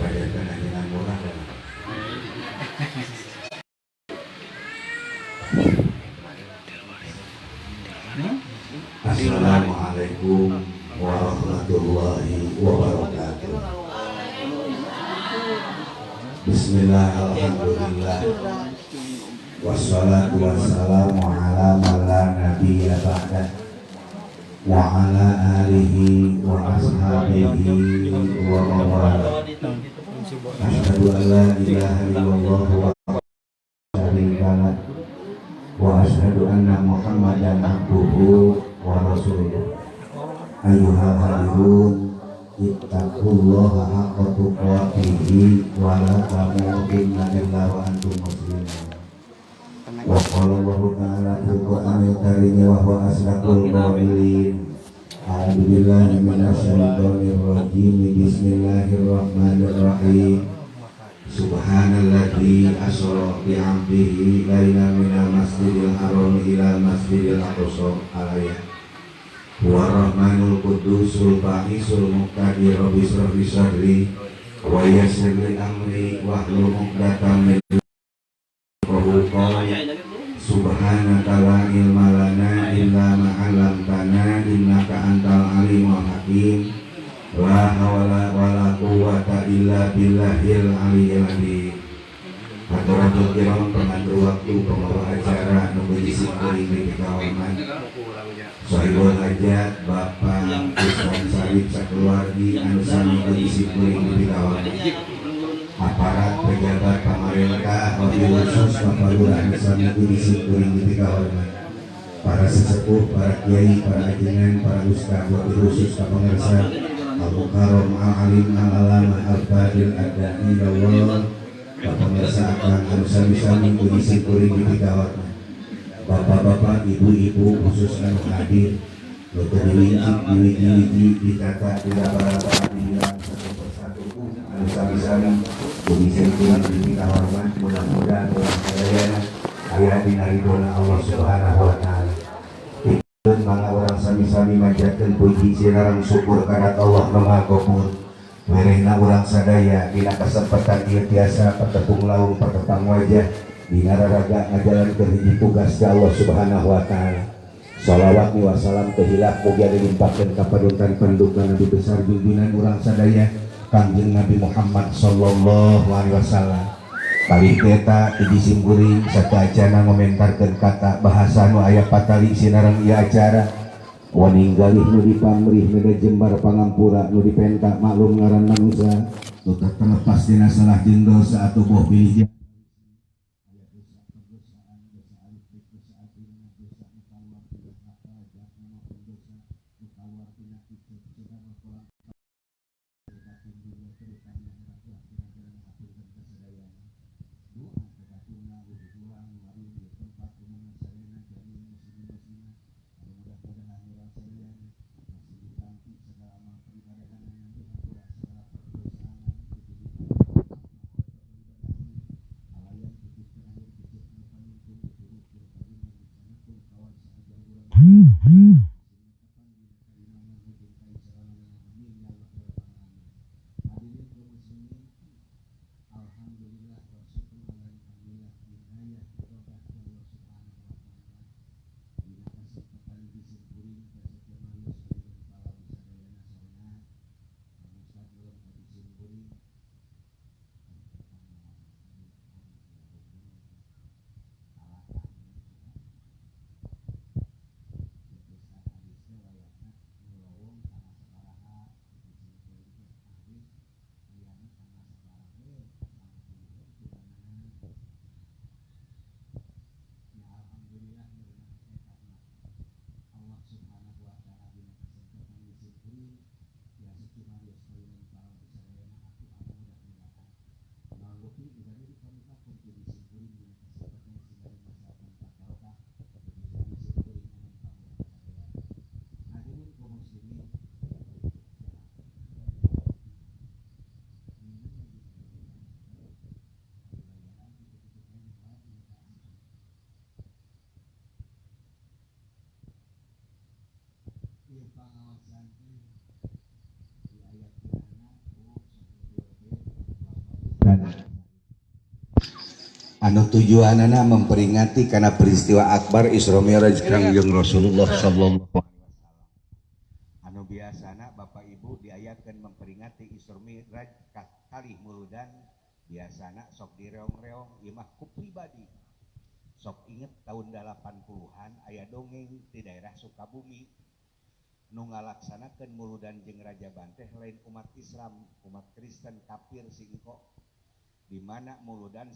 Dibayarkan ajengan murah dan Assalamualaikum warahmatullahi wabarakatuh. Bismillah, alhamdulillah, wassalatu wassalamu ala man la nabiyya ba'da wa ala alihi wa ashabihi wa man wala. Asyhadu an la ilaha illallah wa syarika lah wa asyhadu anna Muhammadan abduhu wa rasuluh. Ayyuhal hadirun, ittaqullaha haqqa tuqatih wa la tamutunna illa wa antum muslimun. Wa qala Allahu ta'ala fil Qur'anil Karim wa huwa asdaqul qailin. A'udzu billahi minasyaitonir rajim. Bismillahirrahmanirrahim. Subhanalladzi asra bi 'abdihi lailan minal masjidil haram ilal masjidil aqsa al-ayat. Huwa rahmanul qudusul ba'isul muqtadir. Rabbi shrah li sadri wa yassir li amri wahlul 'uqdatam min qawli. Subhanaka la ilma lana illa ma 'allamtana innaka antal alimul hakim. La hawla wala quwwata illa billahil aliyyil azim. Hadratul kiram, pengatur waktu, pembawa acara nu bisi kuring di kawaman, Sohibul hajat Bapak Ustaz Sarip sakeluargi anu sami bisi kuring di kawaman, aparat pejabat pamarentah wabil khusus Bapak Lurah anu sami bisi kuring di kawaman, para sesepuh, para kiai, para ajengan, para ustaz, wabil khusus ka pangersa Al-Mukarram, Al-Alim, Al-Alamah, Al-Fadil, Ad-Da'i, Allah, Bapak pemirsa akan anu sami-sami bisi kuring di kawaman, bapak-bapak, ibu-ibu khusus anu hadir, nu teu diwincik, diwiji-wiji, ditata, diraba-raba, dibilang satu persatu anu sami-sami bisi kuring di kawaman, mudah-mudahan urang sadayana aya dina ridhona Allah Subhanahu wa taala. Mangga urang sami-sami manjatkeun puji sinareng syukur ka Allah Nu Maha Ghafur. Werehna urang sadaya dina kesempatan ieu tiasa patepung laung patepang wajah dina raraga ngajalankeun hiji tugas ka Allah Subhanahu wa taala. Shalawat wa salam teu hilap mugia dilimpahkeun ka paduntan panduka Nabi besar bimbingan urang sadaya Kangjeng Nabi Muhammad sallallahu alaihi wasallam. Kali eta di simkuring sateuacana ngomentarkeun kata bahasa nu aya patali sinareng ieu acara. Waninggalih nu dipamrih meda jembar pangampura nu dipenta maklum ngaran manusia nu terlepas dina salah jeung dosa atuh boh pilih. Pengawasan di ayat Anu tujuanana memperingati karena peristiwa akbar Isra Mi'raj Kangjeng Rasulullah sallallahu alaihi wasallam. Anu biasana Bapak Ibu diayakeun memperingati Isra Mi'raj kalih muludan biasana sok direong-reong ieu mah ku pribadi. Sok inget tahun 80-an aya dongeng di daerah Sukabumi nu ngalaksanakeun muludan jeung rajaban teh lain umat Islam, umat Kristen kafir singko. Di mana muludan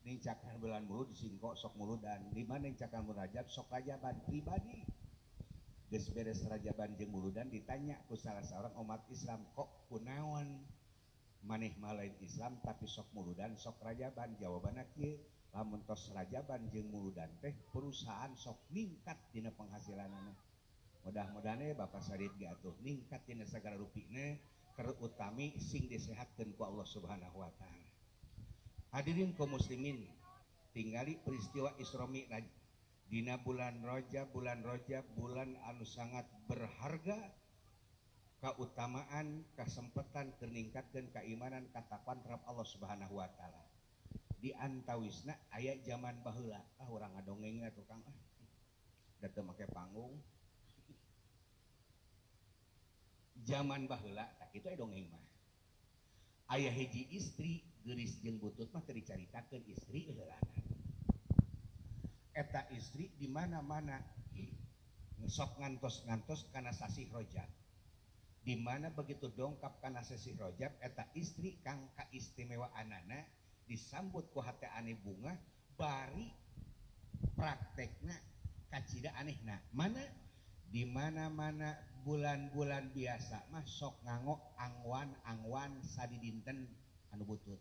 nincakan bulan mulud singko sok muludan, di mana nincakan bulan Rajab sok rajaban pribadi. Geus beres rajaban jeung muludan ditanya ku salah seorang umat Islam, kok kunaon maneh mah lain Islam tapi sok muludan sok rajaban? Jawabanna kieu, lamun tos rajaban jeung muludan teh perusahaan sok ningkat dina penghasilanana. Mudah-mudahan Bapak Sarip ge atuh ningkat dina sagala rupina, terutami sing disehatkeun ku Allah Subhanahu wa taala. Hadirin kaum muslimin, tingali peristiwa Isra Mi'raj dina bulan Rajab, bulan anu sangat berharga, kautamaan, kesempatan keur ningkatkeun keimanan katakwaan terhadap Allah Subhanahu wa taala. Di antawisna aya zaman baheula, urang ngadongeng tukang da teu make panggung. Zaman baheula tak kitu aya dongeng mah. Aya hiji istri geuris jeung butut mah teu dicaritakeun istri heulana. Eta istri di mana-mana sok ngantos-ngantos kana sasih Rajab. Di mana begitu dongkap kana sasih Rajab eta istri kang kaistimewaanana disambut ku hate aneh bunga bari praktekna kacida anehna. Mana di mana-mana bulan-bulan biasa mah sok nganggo angwan-angwan sadidinten anu butut.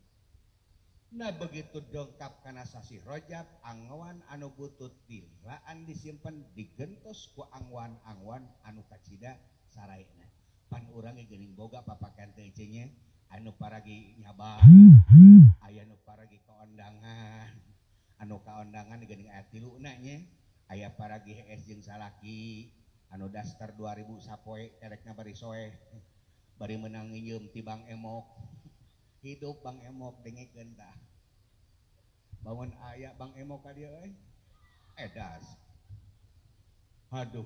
Nah begitu dongkap kana sasih Rajab angwan anu butut dilaan disimpen digentos ku angwan-angwan anu kacida saraena. Pan urang ge geuning boga papakean teh nya anu paragi nyabak, aya nu paragi kaondangan, anu kaondangan geuning aya tiluna nya, aya paragi hees jeung salaki anu daster 2000 sapoe erekna bari soeh bari menang nginjeum ti Bang Emok. Hidup Bang Emok dengekeun tah. Bangun aya Bang Emok ka dieu euy. Edas. Aduh.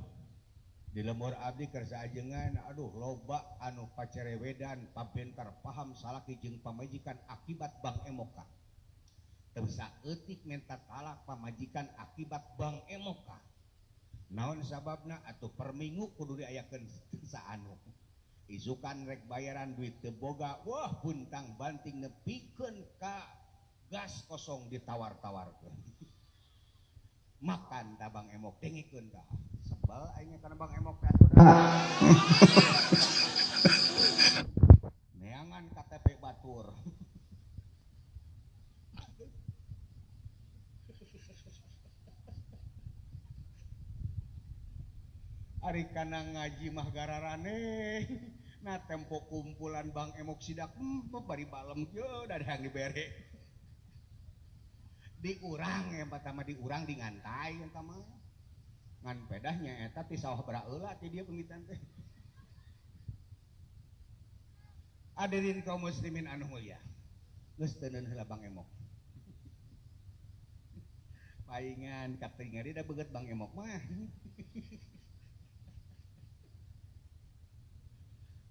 Di lembur abdi keur saajengan aduh loba anu pacerewedan pabentar paham salaki jeung pamajikan akibat Bang Emok ka. Teu saeutik menta talak pamajikan akibat Bang Emok ka. Naon sababna atuh per minggu kudu diayakeun saanu. Isukan rek bayaran duit teu boga, wah buntang banting nepikeun ka gas kosong ditawar-tawarkeun. Makan ta Bang Emok dengekeun tah. Sebel aing kana Bang Emok teh atuh. Neangan KTP batur. Ari kana ngaji mah gararane. Nah tempo kumpulan Bang Emok sidak bari balem kieu dadang dibere. Di urang yang pertama di urang di ngantai eta mah. Ngan pedahnya eta ti sawah baraeula ti dieu pengitan teh. Hadirin kaum muslimin anu mulia. Geus teuneun heula Bang Emok. Paingan katingali da beget Bang Emok mah.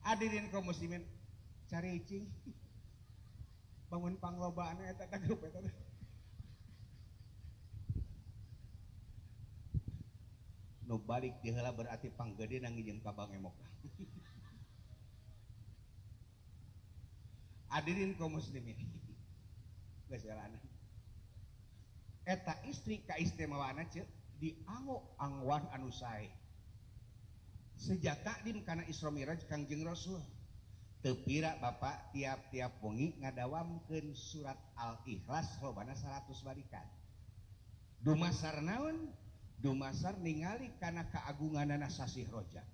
Hadirin kaum muslimin cari cing bangun panglobaan eta teh grup eta. Nu balik di heula berarti panggede nangijeng ka Bang Emok. Hadirin kaum muslimin. Geus jalana. Eta istri kaistimewaanna ceuk dianggo angwan anu sae. Sejak takdim kana Isra Mi'raj Kangjeng Rasul. Teu pira Bapak tiap-tiap wengi ngadawamkeun surat Al-Ikhlas lobana 100 balikan. Dumasar naon? Dumasar ningali kana keagunganana sasih Rajab.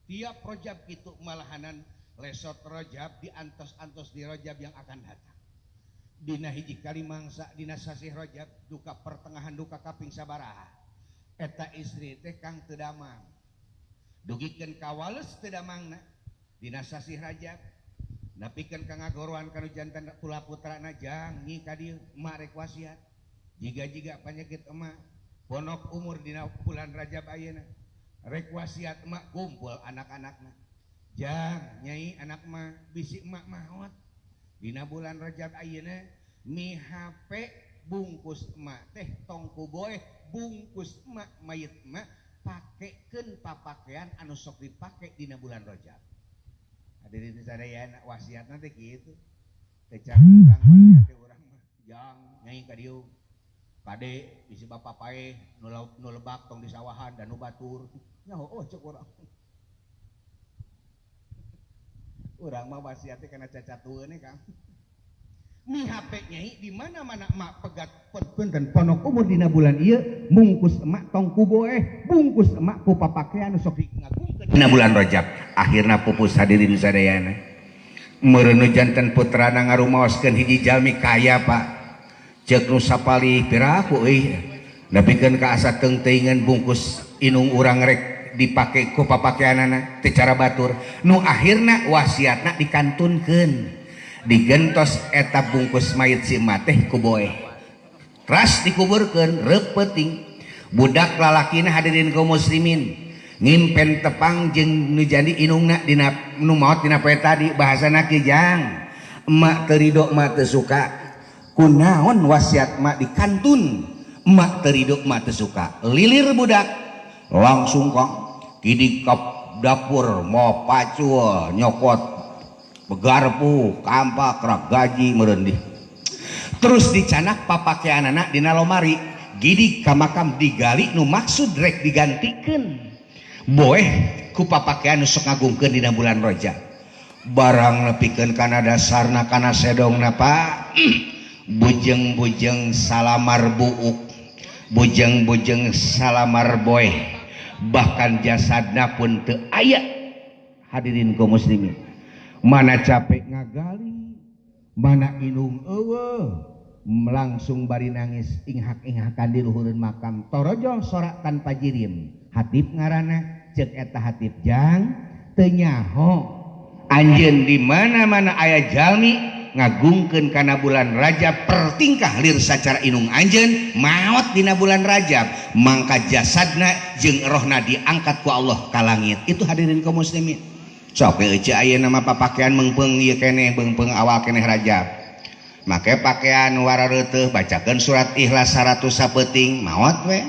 Tiap Rajab kitu malahanan lesot Rajab diantos-antos di Rajab yang akan datang. Dina hiji kali mangsa dina sasih Rajab duka pertengahan duka kaping sabaraha. Eta istri teh kang teu damang. Dugikeun kawales teu damangna dina sasih Rajab. Nepikeun ka ngagoroan kanu jantan pula putrana jang nyi ka dieu emak rek wasiat. Jiga-jiga penyakit emak ponok umur dina bulan Rajab ayeuna. Rek wasiat emak kumpul anak-anakna. Jang nyai anak mah bisi emak maot. Dina bulan Rajab ayeuna mi HP bungkus emak teh tong ku boeh bungkus emak mayit emak pakekeun papakean anu sok dipake dina bulan Rajab. Hadirin sadayana wasiatna teh kitu. Teh cara urang wasiat teh urang mah jang nyai ka dieu. Kade bisi bapak paeh nu lebak tong di sawahan dan nu batur. Nyaho oh cek urang. Urang mah wasiatnya kana cacatueun Kang. Mi HP nyai di mana-mana emak pegat punten ponok umur dina bulan ieu mungkus emak tong ku boeh bungkus emak ku papakean nu sok ngagungkeun dina bulan Rajab. Akhirna pupus hadirin sadayana. Meureun nu janten putrana ngarumaoskeun hiji jalmi kaya Pak. Ceuk nu sapalih piraku euy nepikeun ka asa teungteuingan bungkus inung urang rek dipake ku papakeanana teu cara batur nu akhirna wasiatna dikantunkeun digentos eta bungkus mayit si emak teh ku boeh ras dikuburkeun reup peuting budak lalakina hadirin kaum muslimin ngimpen tepang jeung nu jadi inungna dina nu maot dina poe tadi bahasana kieu jang emak teu rido emak teu suka kunaon wasiat mak dikantun emak teu rido emak teu suka lilir budak langsung kang kidik ka dapur mau pacul nyokot begarpu kampak rak gaji meureun di terus dicanak papakeanana dina lomari gidik ka makam digali nu maksud rek digantikeun boeh ku papakean nu sok ngagungkeun dina bulan Rajab barang nepikeun kana dasarna kana sedongna Pak bujeng-bujeng salamar buuk bujeng-bujeng salamar boeh bahkan jasadna pun teu aya hadirin kaum muslimin mana capek ngagali mana inung eueuh langsung bari nangis inghak-inghakan di luhureun makam torojol sorak tanpa jirim hatib ngaranna ceuk eta hatib jang teu nyaho anjeun di mana-mana aya jalmi ngagungkeun kana bulan Rajab pertingkah lir sacara inung anjeun maot dina bulan Rajab mangka jasadna jeung rohna diangkat ku Allah ka langit. Itu hadirin kaum muslimin. Sok we euceu ayeuna mah papakean meungpeung ieu keneh beungpeung awal keneh Rajab. Make pakaian warareuteeh bacakeun surat Ikhlas 100 sapeuting maot we.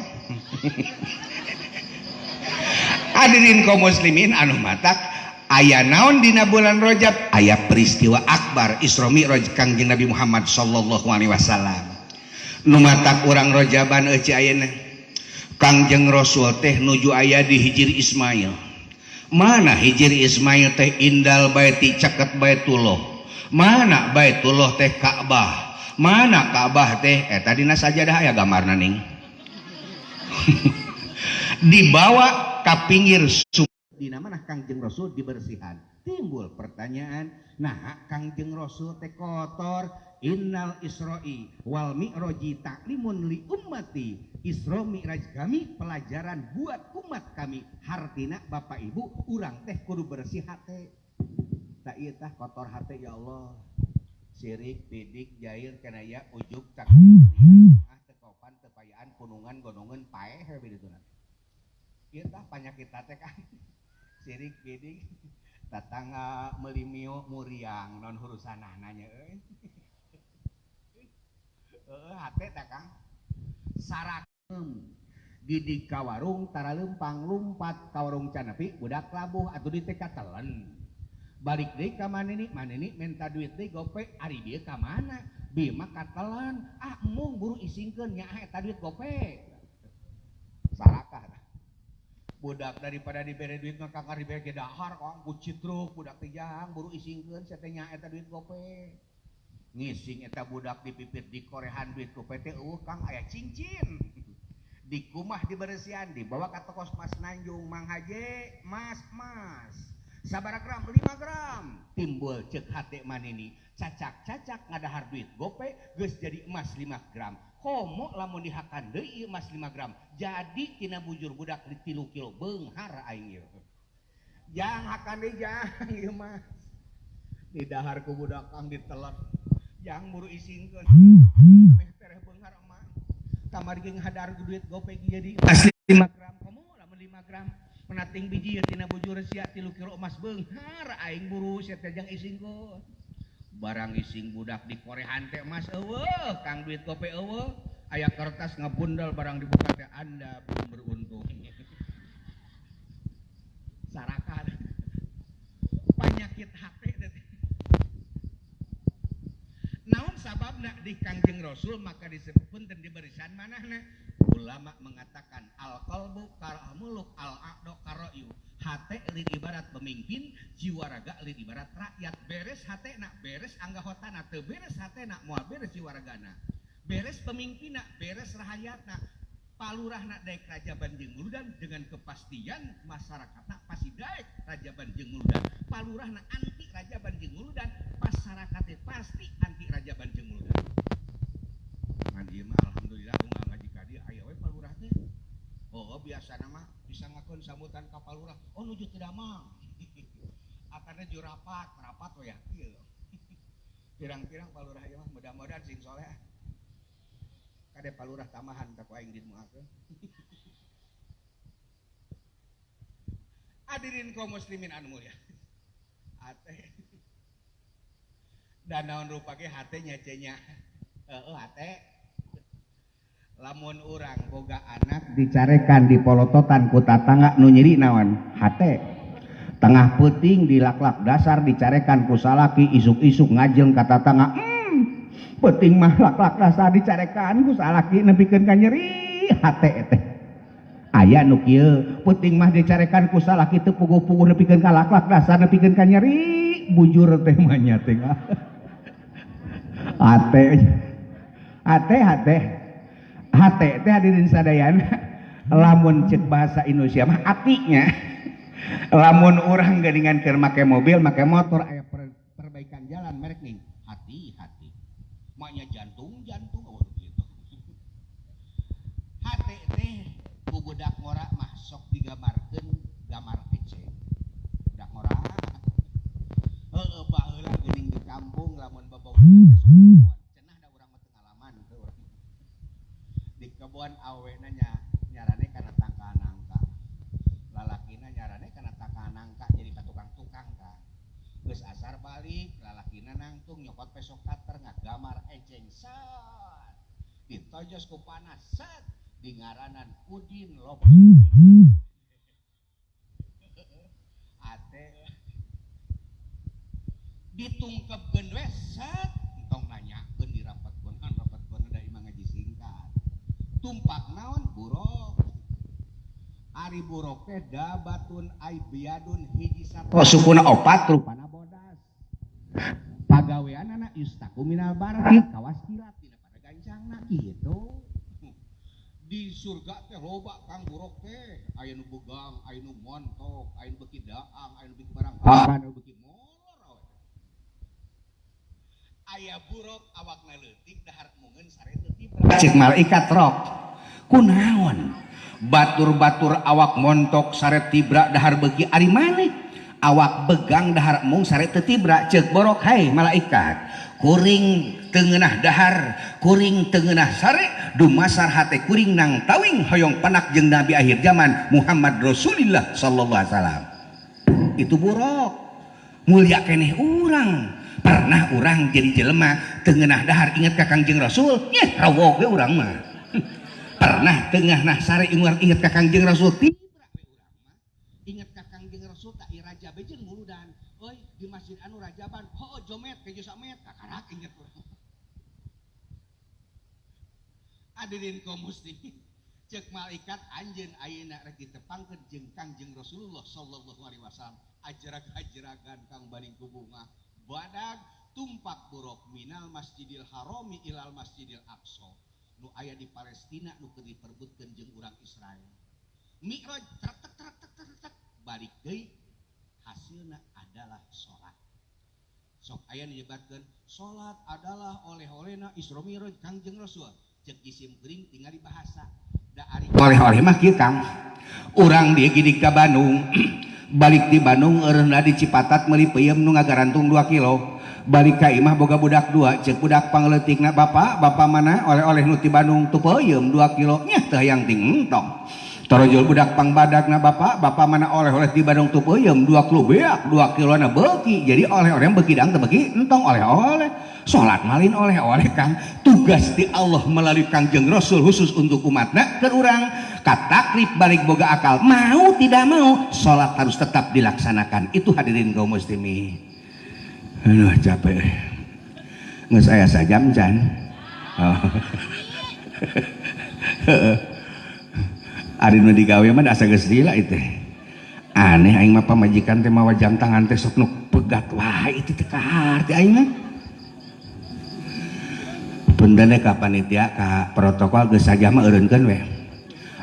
Hadirin kaum muslimin anu matak aya naon dina bulan Rajab aya peristiwa akbar Isra Mi'raj Kangjeng Nabi Muhammad sallallahu alaihi wasallam. Nu matak urang Rajaban euceu ayeuna Kangjeng Rasul teh nuju aya di Hijir Ismail. Mana Hijir Ismail teh indal baiti caket Baitullah. Mana Baitullah teh Ka'bah. Mana Ka'bah teh eta dina sajadah aya gambarna ning. Dibawa ka pinggir dina mana Kangjeng Rasul dibersihan. Timbul pertanyaan, nah Kangjeng Rasul teh kotor. Innal Isra'i wal Mi'raji ta'limun li ummati. Isra Mi'raj kami pelajaran buat umat kami. Hartina Bapak Ibu urang teh kudu bersih hate. Tak ieu tah kotor hate ya Allah. Sirik, bidik, jair, kenaya, ujuk, cakep, ah teu kopan, teu payaan, punungan, gondongan, paeh we dituna. Ieu tah panyakit teh kan. Sirik, bidik, tatangga meuli mio muriang non hurusanana nya euy. Heeh hate tah Kang. Sarakem didik ka warung tara leumpang lumpat ka warung canapi budak labuh atuh di teh katelen. Balik deui ka manini, manini minta duit deui gope ari dieu ka mana? Bi mah katelan, ah embung buru isingkeun nyaah eta duit gope. Sarakah tah. Budak daripada dibere duit mah kakar dibere ge dahar kang ku citruk budak teh jang buru isingkeun sia teh nyaah eta duit gope. Ngising eta budak dipipit dikorehan duit gope teh eueuh Kang aya cincin. Dikumah diberesihan dibawa ka toko Mas Nanjung Mang Haji mas mas sabaraha gram 5 gram timbul ceuk hate manini cacak-cacak ngadahar duit gope geus jadi emas 5 gram komo lamun dihakan deui emas 5 gram jadi tina bujur budak di 3 kilo beunghar aing ieu jang hakan deui jang ieu mah didahar ku budak kang ditelet jang buru isingkeun meh tereh beunghar emas Kamari ge ngahadar duit gope jadi asli 5 gram komo lamun 5 gram menating biji ya tina bujur sia 3 kilo emas beunghar aing buru sia teh jang isingkeun. Barang ising budak di korehan teh emas eueuh, kang duit gope eueuh, aya kertas ngabundel barang dibuka teh Anda belum beruntung. Sarakan. Panyakit hate teh. Naon sababna di Kangjeng Rasul maka disebut punten di barisan manahna. Ulama mengatakan al qalbu karamuluk al aqdo karoyu. Hate lin ibarat pemimpin, jiwa raga lin ibarat rakyat. Beres hatena, beres anggahotana, teu beres hatena, moal beres jiwa ragana. Beres pemimpinna, beres rahayatna. Palurahna daek rajaban jeung muludan dengan kepastian masyarakatna pasti daek rajaban jeung muludan. Palurahna anti rajaban jeung muludan, masyarakatna pasti anti rajaban jeung muludan. Ngan ieu mah alhamdulillah unggal ngaji ka dieu aya we palurah teh. Oh biasana mah disangakeun sambutan ka palurah, oh nuju teu damang. Akana ju rapat, rapat we ya kieu. Pirang-pirang palurah ieu mah mudah-mudahan sing soleh. Kade palurah tambahan tak ku aing dimuakeun. Hadirin kaum muslimin anu mulia. Hate. Dan naon rupa ge hate nya cenya. Heeh hate. Lamun urang boga anak dicarekan di polototan ku tatangga nu nyeri naon? Hate. Tengah peuting dilaklak dasar dicarekan ku salaki isuk-isuk ngajeng ka tatangga. Peuting mah laklak dasar dicarekan ku salaki nepikeun ka nyeri hate teh. Aya nu kieu, peuting mah dicarekan ku salaki teu puguh-puguh nepikeun ka laklak dasar nepikeun ka nyeri bujur teh mah nya teh. Hate. Hate hate. Hate teh hadirin sadayana lamun ceuk bahasa Indonesia mah atinya. Lamun urang geuningan keur make mobil, make motor aya perbaikan jalan merek nih, hati-hati. Maknya jantung-jantung oh gitu. Hate teh ku budak ngora mah sok digambarkeun gambar eceng. Budak ngora. Heueuh baheula geuning di kampung lamun bobogohan cenah da urang mah teu ngalaman teu urang. Di kebon awena nyarane kana tangkal nangka. Lalakina nyarane kana tangkal nangka jadi ka tukang-tukang ka. Geus asar balik lalakina nangtung nyokot pesok kater ngagamar eceng set. Ditojos ku panas set di ngaranan Udin loba. Ate ditungkepkeun we set entong nanyakeun dirapatkeun kan rapatkeun da imah ngaji singkat. Tumpak naon buruk. Ari buruk teh dabatun aibiadun hiji sato sukuna opat rupana bodas. Pagaweanana yustaku minal barqi kawas kilat dina pada gancangna kitu. Di surga teh loba kang buruk teh, aya nu begang, aya nu montok, aya nu beuki daang, aya nu beuki barang, aya nu beuki molor awe. Aya buruk awakna leutik dahar mungeun sare teu tibra. Cek malaikat rok. Kunaon? Batur-batur awak montok sare tibra dahar beuki ari maneh? Awak begang dahar mung sare teu tibra. Ceuk borok hai malaikat. Kuring teu ngeunah dahar, kuring teu ngeunah sare, dumasar hate kuring nang tawing hoyong panak jeung nabi akhir zaman Muhammad Rasulillah sallallahu alaihi wasallam. Itu buruk. Mulia keneh urang. Pernah urang jadi jelema teu ngeunah dahar inget ka Kangjeng Rasul, nyeh rawog we urang mah. Pernah teu ngeunah sare inget ka Kangjeng Rasul, tibra we urang mah. Inget ka Kangjeng Rasul tak raja bejeun muludan. Euy di masjid anu rajaban, heueuh jomet kejo samet kakarak inget urang. Hadirin kaum muslimin, ceuk malaikat anjeun ayeuna rek ditepangkeun jeung Kangjeng Rasulullah sallallahu alaihi wasallam. Ajrag-ajragan kang baning ku bunga badag tumpak buruk minal Masjidil Harami ilal Masjidil Aqsa nu aya di Palestina nu keur diperbutkeun jeung urang Israel. Mi'raj trek trek trek trek trek balik deui hasilna adalah salat. Sok aya nu nyebatkeun salat adalah oleh-olehna Isra Mi'raj Kangjeng Rasul. Ceuk jisim gering tingali bahasa. Da ari oleh-oleh mah kieu Kang. Urang dieu gidig ka Bandung. Balik di Bandung eureunna di Cipatat meuli peuyeum nu ngagarantung 2 kilo. Balik ka imah boga budak dua, cek budak pangleutikna, "Bapak, bapak mana oleh-oleh nu ti Bandung?" "Teu peuyeum 2 kilo." Nya teu hayang ting entong. Torojol budak pangbadagna, "Bapak, bapak mana oleh-oleh di Bandung?" "Teu peuyeum 2 kilo." Beak 2 kilo na beuki. Jadi oleh-oleh beuki dang teu beuki entong oleh-oleh. Salat malin oleh-oleh Kang. Tugas di Allah melalui Kangjeng Rasul khusus untuk umatna ke urang kataklif balik boga akal mau tidak mau salat harus tetap dilaksanakan. Itu hadirin kaum muslimin. Aduh, capek. Nggak saya sajam can. Oh. Ari nu digawe mah asa geus lila itu. Aneh aing mah pamajikan teh mawa jam tangan teh sok nu pegat wae itu teh kaharti aing mah. Punten ka panitia ka protokol geus sajam mah eureunkeun we.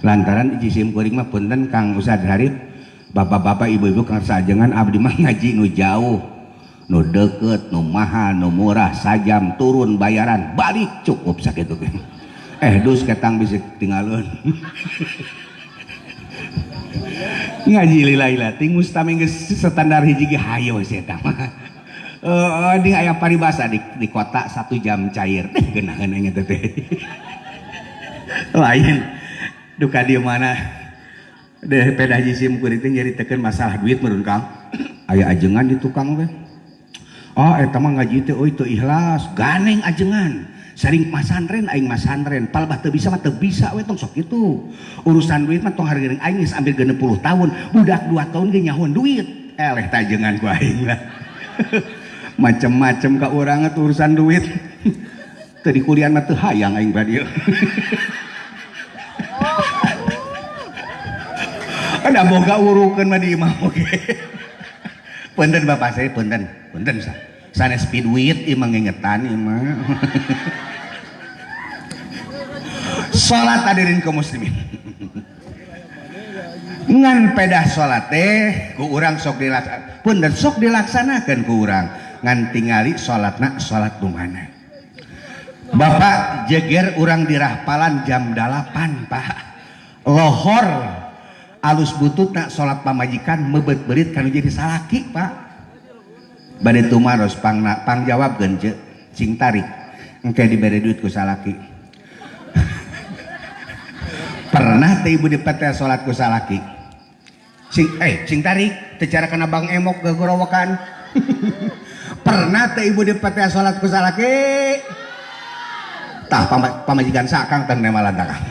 Lantaran jisim kuring mah punten Kang Ustaz Harif, bapak-bapak ibu-ibu kang sajengan abdi mah ngaji nu jauh, nu deket, nu mahal, nu murah, sajam turun bayaran balik cukup sakitu ge. Dus ketang bisa tinggalun. Ngaji lila-lila ting mustami geus standar hiji ge hayo sih eta mah. Di aya paribasa di kota 1 jam cair deh geunaheun aing teh. Lain duka di mana deh pedah jisim kuring teh nyaritakeun masalah duit meureun Kang. Aya ajengan di tukang teh. Oh eta mah ngaji teh euy teu ikhlas, ganeng ajengan. Sering masantren aing masantren, palbah teu bisa mah teu bisa we tong sok kitu. Urusan duit mah tong hareureung aing geus ambil 60 tahun, budak 2 tahun ge nyahoan duit. Eleh tajengan ku aing lah. Macem-macem ka urang atuh urusan duit. Teu di kuliah mah teu hayang aing ba dieu. Ada boga urukeun mah di imah oge. Punten bapak saya punten, punten sa. Sanes piduit ieu mah ngingetan ieu mah. Salat hadirin kaum muslimin. Ngan pedah salat teh ku urang sok dilaksanakeun. Punten sok dilaksanakeun ku urang. Ngan tingali salatna salat nu mana. Bapak jeger urang dirahpalan jam 8 Pak. Lohor alus bututna salat pamajikan meubeut beurit kanu jadi salaki Pak. Bade tumaros pangna pangjawabkeun ceuk cing tarik. Engke dibere duit ku salaki. Pernah teh ibu dipetel salat ku salaki. Sing tarik teu cara kana Bang Emok gagorowokan. Pernah teh ibu dipetel salat ku salaki. Tah pamajikan sakang teh nemalan takang.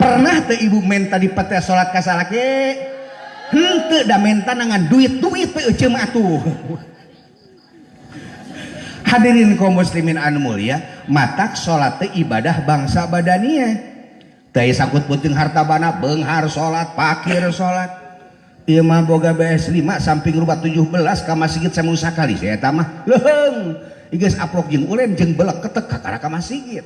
Pernah teh ibu menta dipetel salat ka salaki. Henteu da menta ngan duit-duit teh euceum atuh. Hadirin kaum muslimin anu mulia, matak salat teh ibadah bangsa badania. Teu sangkut penting harta bana, beunghar salat, pakir salat. Ieu mah boga BS5 samping rubah 17 ka masjid samu sakali saya eta mah. Leuheung, geus aprok jeung ulen jeung belek ketek kakara ka masjid.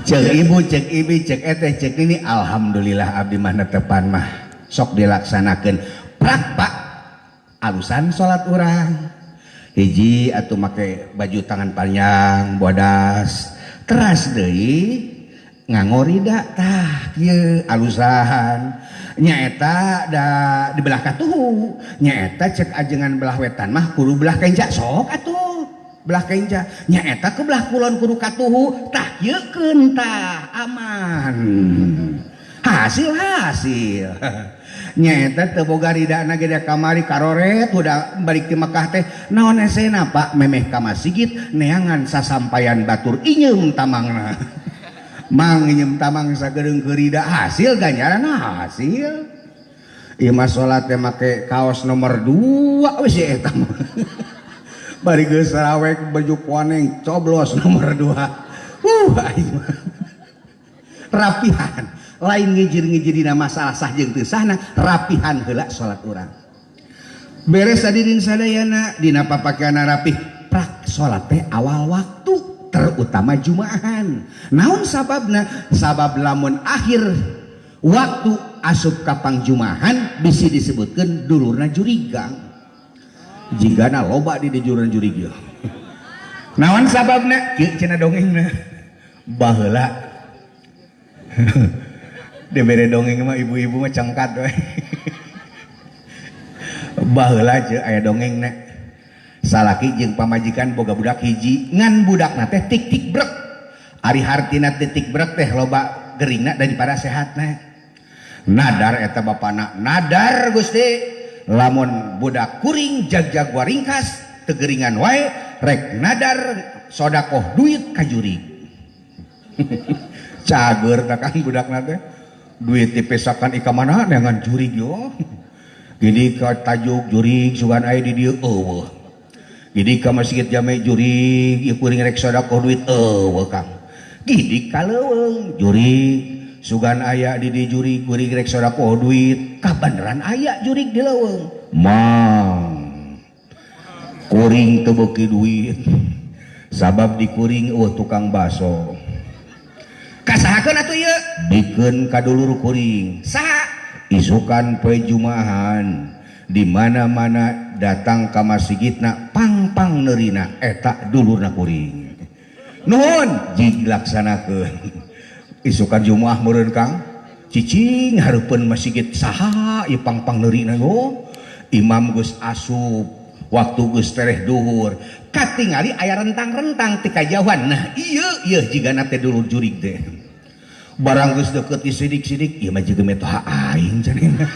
Cek ibu, cek ibi, cek eteh, cek nini, alhamdulillah abdi mah netepan mah sok dilaksanakeun. Prak Pak, alusan salat urang. Hiji atuh make baju tangan panjang bodas teras deui ngangorida tah kieu alusan nyaeta da di belah katuhu nyaeta cek ajengan belah wetan mah kudu belah kenca sok atuh belah kenca nyaeta ke belah kulon kudu katuhu tah kieukeun tah aman hasil hasil nyaeta teu boga ridana ge kamari karoret udah balik ti Mekah teh naon esena Pak memeh ka masjid neangan sasampayan batur inyeum tamangna mang inyeum tamang sagedeung keurida hasil ganjaran hasil ieu mah salat teh make kaos nomor 2 we si eta mah bari geus sarawek baju koneng coblos nomor 2 aing mah rapihan lain ngijir-ngijir dina masalah sah jeung teu sahna rapihan heula salat urang beres hadirin sadayana dina papakeanna rapih prak salat teh awal waktu terutama jumaahan naon sababna sabab lamun akhir waktu asup ka pangjumahan bisi disebutkeun dulurna jurigang jigana loba di dulurna jurig naon sababna kieu cenah dongengna baheula dibere dongeng mah ibu-ibu mah cengkat we. Baheula je aya dongengna. Salaki jeung pamajikan boga budak hiji, ngan budakna teh tik-tik brek. Ari hartina titik brek teh loba geringna daripada sehatna. Nadar eta bapana, nadar Gusti, lamun budak kuring jag-jag waringkas tegeringan wae rek nadar sodakoh duit ka jurig. Cager ta kan budakna teh. Duit dipesakan ika mana dengan jurig yo. Gini ka tajuk jurig sugan aya di dieu eueuh. Gini ka masjid jame jurig ieu kuring rek sodakoh duit eueuh Kang. Gini ka leuweung jurig sugan aya di dieu jurig kuring rek sodakoh duit kabeneran aya jurig di leuweung. Mang kuring teu beuki duit sabab di kuring eueuh tukang baso. Kasahakeun atuh ieu? Bikeun ka dulur kuring. Saha? Isukan poe Jumahan di mana-mana datang ka masjidna pang-pang neurina eta dulurna kuring. Nuhun jig laksanakeun. Isukan Jumaah meureun Kang cicing hareupeun masjid saha ieu pang-pang neurina oh. Imam geus asup waktu geus tereh duhur katingali aya rentang-rentang ti kajauhan. Nah ieu ieu jigana teh dulur jurig teh. Barang geus deukeut disidik-sidik ieu mah jiga metoha aing cenah.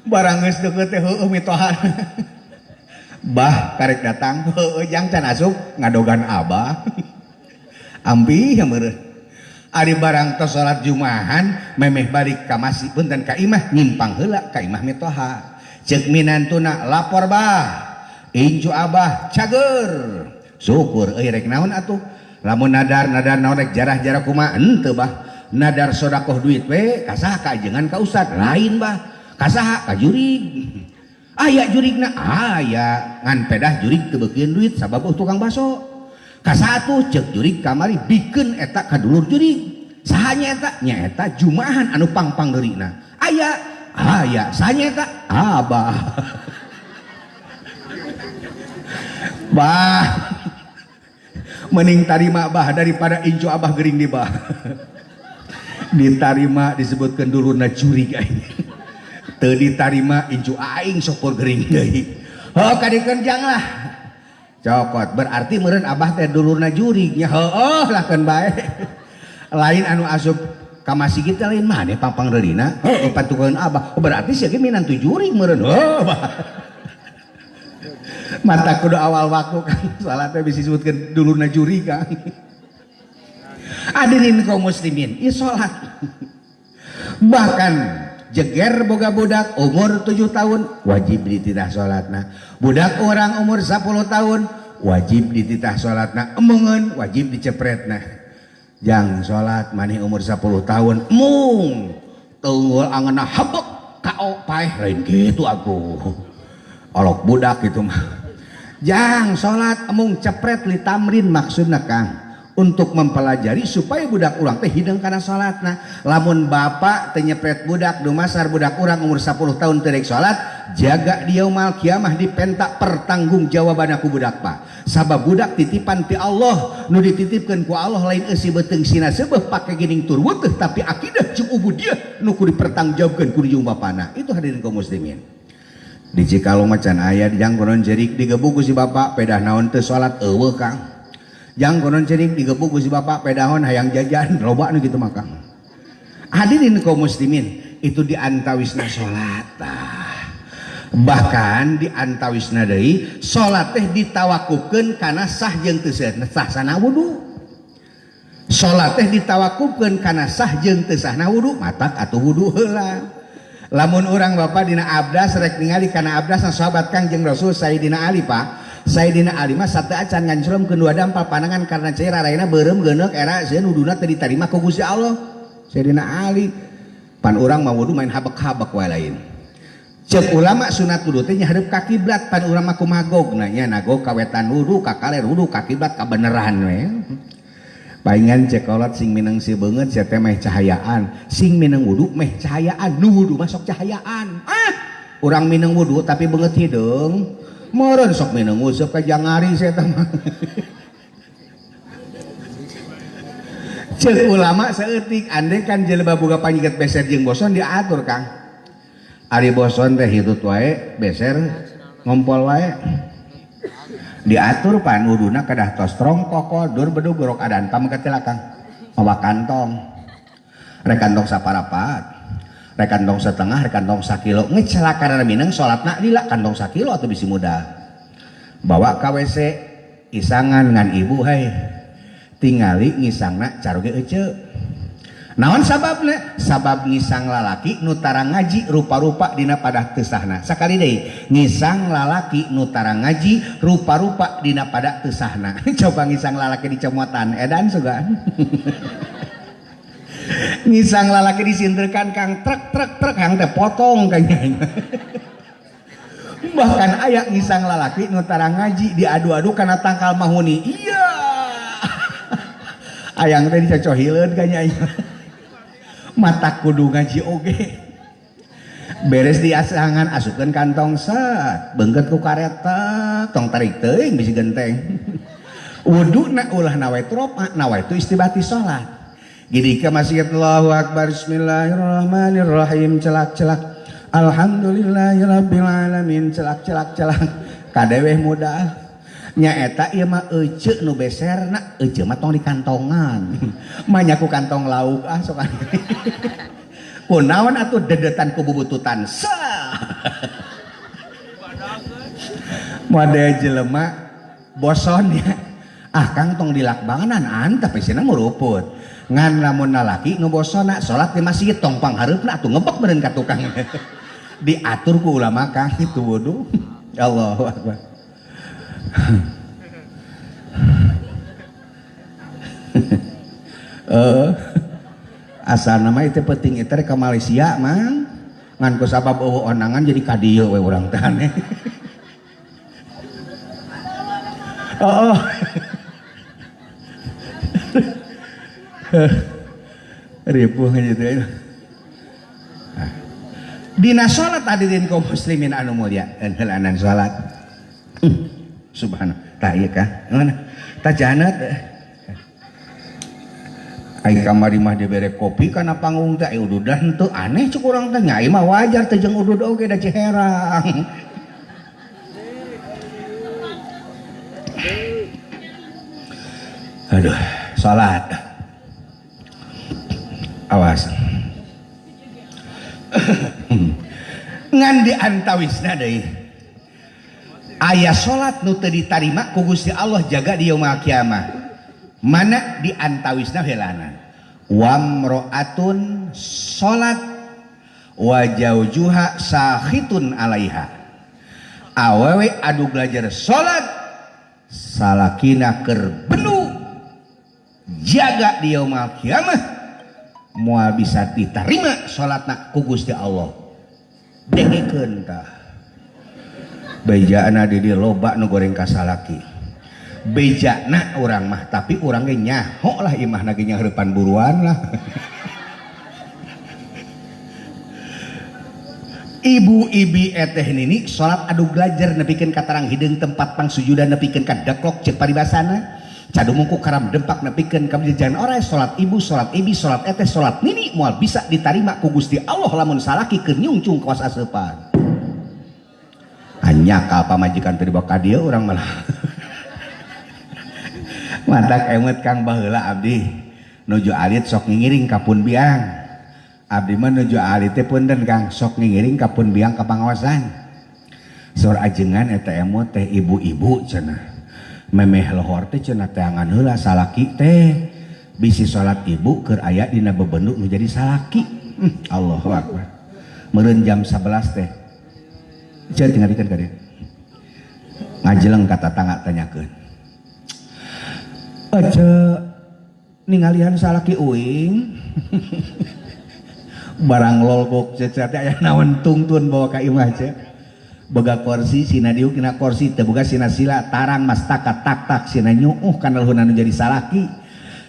Barang geus deukeut teh heueuh mitoha. Bah karek datang heueuh jang can asup ngadogan abah. Ampih meureun. Ari barang tos salat Jumahan memeh balik ka masjid punten ka imah nyimpang heula ka imah mitoha. Ceuk minantuna lapor bah. Incu abah cager. Syukur euy rek naon atuh. Lamun nadar-nadar naon rek jarah-jarah kumaha henteu bah. Nadar sodakoh duit we kasaha ka ajengan ka ustad lain bah. Kasaha ka jurig. Aya jurigna aya ngan pedah jurig teu beukieun duit sabab tukang baso. Kasaha atuh ceuk jurig kamari bikeun eta ka dulur jurig. Saha nya eta? Nya eta Jumahan anu pang-pang deurina. Aya aya saha nya eta? Abah. Bah. Mending tarima bah daripada incu abah gering di bah. Ditarima disebutkeun dulurna jurig aing. Teu ditarima incu aing sopor gering deui. Heuh kadikeun jang lah. Cokot berarti meureun abah teh dulurna jurig nya heueuh lah keun bae. Lain anu asup ka masjid teh lain maneh pang-pang reulina. Heueuh patukeun abah. Berarti sia ge minantu jurig meureun. Heuh. Mata kudu awal waktu kan salat teh bisa disebutkeun dulurna jurig kan. Hadirin kaum muslimin, ieu salat. Bahkan jeger boga budak umur 7 tahun wajib dititah salatna. Budak orang umur 10 tahun wajib dititah salatna. Emungeun wajib dicepretna. Jang salat maneh umur 10 tahun emung tunggul angeunna habek kao paeh lain kitu aku. Olok budak gitu mah. Jang salat emung cepret li tamrin maksudna Kang untuk mempelajari supaya budak urang teh hideng kana salatna. Lamun bapak teu nyepret budak dumasar budak urang umur 10 tahun teu rek salat, jaga di yaumal kiamah dipenta pertanggungjawabanna ku budak pak. Sabab budak titipan ti Allah, nu dititipkeun ku Allah lain eusi beuteung sina seubeuh pake gining tur weutuh tapi akidah jeung ubudiyah nu kudu dipertanggungjawabkeun ku dijung bapana. Itu hadirin kaum muslimin. Di Cikalong macan aya jang konon cerik digebuk ku si bapak pedah naon teu salat eueuh Kang. Jang konon cerik digebuk ku si bapak pedahon hayang jajan loba nu kitu mah Kang. Hadirin kaum muslimin, itu di antawisna salat tah. Bahkan di antawisna deui salat teh ditawakufkeun kana sah jeung teu sah sana wudu. Salat teh ditawakufkeun kana sah jeung teu sahna wudu, matak atuh wudu heula. Lamun urang bapak dina abdas rek ningali kana abdasna sahabat Kangjeng Rasul Sayyidina Ali Pak. Sayyidina Ali mah sate acan nganclomkeun dua dampal panangan karena cair raraina beureum geuneuk era sieun wuduna teu ditarima ku Gusti Allah. Sayyidina Ali pan urang mah wudu main habek-habek wae lain. Ceuk ulama sunat wudu teh nyahadeup ka kiblat pan urang mah kumaha gogna nya nagog ka wetan wudu ka kaler wudu ka kiblat ka beneran we. Paingan cek kolot sing mineng si beungeut sia teh meh cahayaan, sing mineng wudu meh cahayaan, nu wudu mah sok cahayaan. Ah, urang mineng wudu tapi beungeut hideung. Meureun sok mineng useup ka jangari sia teh mah. Ceuk ulama saeutik andai kan jelema boga panyigat beser jeung boson diatur Kang. Ari boson teh hitut wae beser ngompol wae. Diatur pan wuduna kedah tos strong kokol dur bedug gorok adan pameget kang mawa kantong. Rek kantong saparapat, rek kantong setengah, rek kantong sakilo. Ngecelakana mineng salatna lila kantong sakilo atuh bisi mudah. Bawa ka WC isangan ngan ibu hei. Tingali ngisangna caroge eceu. Naon sababna? Sabab ngisang lalaki nu tara ngaji rupa-rupa dina padah teu sahna. Sakali deui, ngisang lalaki nu tara ngaji rupa-rupa dina padah teu sahna. Coba ngisang lalaki dicomotan edan sugan. Ngisang lalaki disinterkan kang trek trek trek hang teh potong kayaknya. Bahkan aya ngisang lalaki nu tara ngaji diadu-adu kana tangkal mahuni. Iya. Ayang teh dicocohileun kayaknya. Mata kudu ngaji oge. Beres diasangan asupkeun kantong set, beungkeut ku kareta, tong tarik teuing bisi genteng. Wuduna ulah nawaitu rofa, nawaitu istibati salat. Gini ke masjid Allahu Akbar bismillahirrahmanirrahim celak-celak. Alhamdulillahirabbil alamin celak-celak celak. Kadeweh mudah. Nyaeta ieu mah eceu nu beserna, eceu mah tong di kantongan. Manya ku kantong lauk ah sok. Kunaon atuh dedetan ku bubututan. Sah. Mode jelema boson ya. Ah kang tong dilakbanganan antep isina nguruput. Ngan lamun lalaki nu bosona salat di masjid tong panghareupna atuh ngebek meureun ka tukang. Diatur ku ulama kang itu wudu. Allahu akbar. Asal nama itu penting itu ke Malaysia mang ngan ku sabab eueuh onangan jadi ka dieu we urang teh aneh. Oh. Ripuh gitu. Dina salat hadirin kaum muslimin anu mulia, heulanan salat. Subhanallah. Tah ieu kah? Mana? Tah janat. Ai kamari mah dibere kopi kana panggung teh ai ududan henteu aneh cuk urang teh nya ieu mah wajar teh jeung udud oge da ciherang. Aduh, salat. Awas. Ngan di antawisna deui. Aya salat nu teu ditarima ku Gusti Allah jaga di yaumul kiamah. Mana di antawisna heulana. Wamro'atun salat wa jaujuha sakhitun alaiha. Awewe adu belajar salat salakina keur benu jaga di yaumul kiamah moal bisa diterima salatna ku Gusti Allah. Dengekeun tah. Bejana di dieu loba nu goreng ka salaki. Bejana urang mah tapi urang ge nyaho lah imahna ge nyaheurepan buruan lah. Ibu ibi eteh nini salat adu belajar nepikeun ka tarang hideung tempat pangsujudan nepikeun ka deklok ceuk paribasana. Cadumung ku karam dempak nepikeun ka jajan orai salat ibu salat ibi salat eteh salat nini moal bisa ditarima ku Gusti Allah lamun salaki keur nyungcung kawas aseupan. Hanya ka pamajikan teu dibawa ka dieu urang malah. Matak emut kang baheula abdi nuju alit sok ngingiring ka pun biang. Abdi mah nuju alit teh punten kang sok ngingiring ka pun biang ka pangaosan. Sor ajengan eta emut teh ibu-ibu cenah. Memeh lohor teh cenah teangan heula salaki teh bisi salat ibu keur aya dina bebendu nu jadi salaki. Allahu akbar. Meureun jam 11 teh. Ceuk tingalikeun ka dieu. Ngajeleng ka tatangga tanyakeun. Ece ningalian salaki uing. Barang lolkok cecet aya naon tungtun bawa ka imah ce. Boga kursi sina diuk dina kursi teu boga sina sila tarang mastaka tak tak sina nyuuh kana luhurna nu jadi salaki.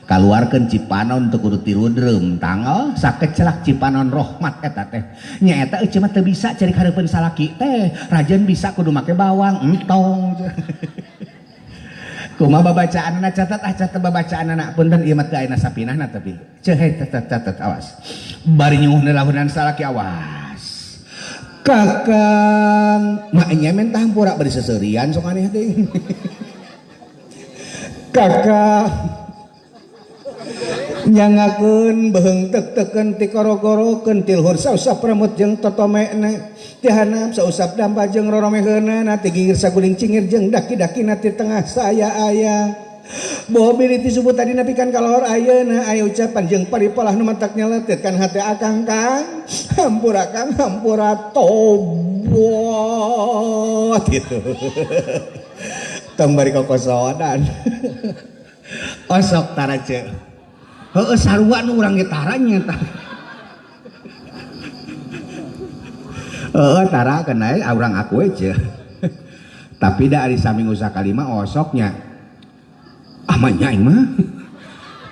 Kaluarkeun Cipanon teu kudu tirudreum tanggal sakecelak Cipanon rahmat eta teh. Nya eta ece mah teu bisa cari hareupeun salaki teh. Rajen bisa kudu make bawang entong. Kumaha babacaanna catat ah catat babacaanna punten ieu mah teu aya sapinahna tapi ceuh hei catat catat awas. Bari nyuhun lahunan salaki awas. Kakang maknya mentah hampura bari seserian sok aneh teh. Kakang nyangakeun beheung tek-teken ti koro-gorokeun tilhur sausap rambut jeung totomena ti hanap sausap dampa jeung roromeheunana ti gigir saguling cingir jeung daki-dakina ti tengah saya aya. Boh bilih ti subuh tadi nepi kan kalohor ayeuna aya ucapan jeung paripalah nu matak nyeletit kan hate akang kang hampura kang hampura tobat gitu. Tong bari kokosodan. Osok tara ce. Heeh sarua nu urang ge tara nya tah. Heeh tara kenai urang aku we ce. Tapi da ari saminggu sakali mah osoknya. Amanya aing mah.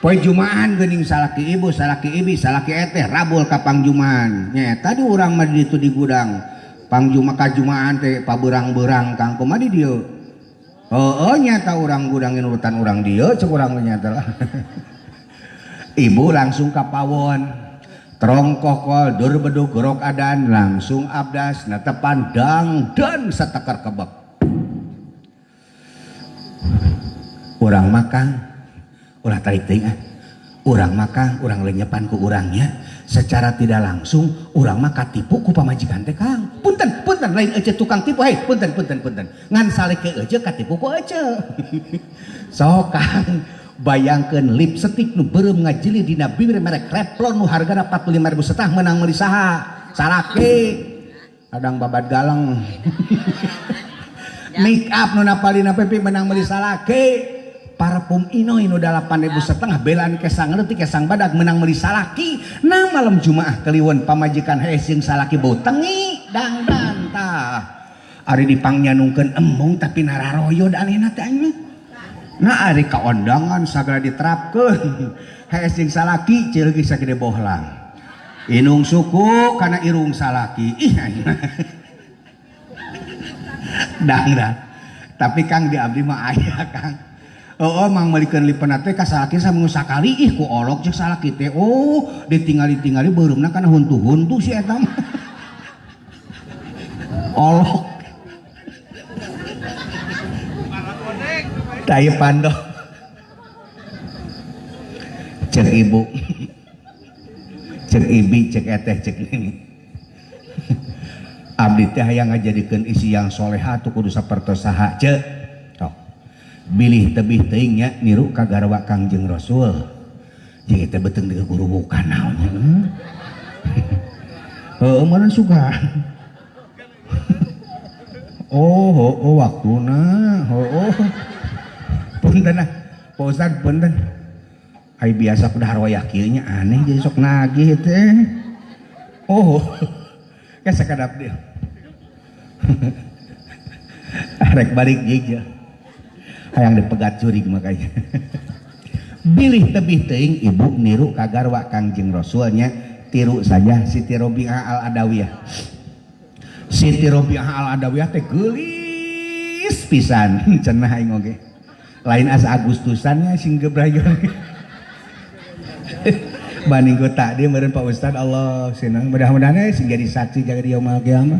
Poe Jumaan geuning salaki ibu, salaki ibi, salaki eteh rabul ka pangjumaan. Nya eta di urang mah di ditu di gudang. Pangjuma ka Jumaan teh pabeurang-beurang kang kumaha di dieu. Heeh nyata urang gudangin urutan urang dieu cek urang mah nyata lah. Ibu langsung ka pawon. Trongkokol dur bedug gorok adan langsung abdas netepan dang dan satekar kebek. Urang makang ulah tarik teuing ah. Urang makang urang lenyepan ku urangnya secara tidak langsung urang mah katipu ku pamajikan teh Kang. Punten punten lain ece tukang tipu hei punten punten punten. Ngan saleke ece katipu ku ece. Sok Kang bayangkeun lipstik nu beureum ngajili dina bibir merek Revlon nu hargana 45.000 setah meunang meuli saha? Salaki. Kadang babad galang. Make up nu napalina pipi meunang meuli salaki. Parfum Inoi nu 8.500 belan kesang leutik kesang badag menang meuli salaki. Nah malam Jumaah kliwon pamajikan hees jeung salaki bau tengi dangdan tah. Ari dipangnyanungkeun embung tapi nararoyod anehna teh aing mah. Nah ari kaondangan sagala diterapkeun. Hees jeung salaki ceuleugih sagede bohlang. Inung suku kana irung salaki. Ih aing mah. Dangdan. Tapi Kang di abdi mah aya Kang. Oh, mang meulikeun lipenna teh ka salaki saminggu sakali ih ku olok jeung salaki teh. Oh, ditingali-tingali beureumna kana huntu-huntu si eta mah. Olok. Tai pando. Cek ibu. Cek ibi, cek eteh, cek nini. Abdi teh hayang ngajadikeun isi yang soleha tuh kudu sapertos saha cek. Bilih tebih teuing nya niru ka garwa Kangjeng Rasul. Jeung teh beuteung deui guru bukan naonnya. Heueuh meureun suka. Oh, heueuh waktuna. Heueuh. Punten ah. Pak Ustad punten. Ai biasa kudu haroyah kieu nya aneh jadi sok nagih teh. Oh. Ke sakadap dia. Rek balik jig ya. Hayang dipegat jurig makanya. Bilih tebih teuing ibu niru ka garwa Kangjeng Rasulnya tiru saja Siti Robiah Al-Adawiyah. Siti Robiah Al-Adawiyah teh geulis pisan cenah aing oge. Lain asa Agustusannya sing gebrayon. Banding ku tadi meureun Pak Ustad Allah senang mudah-mudahan sing jadi saksi jaga di yaumul kiamah.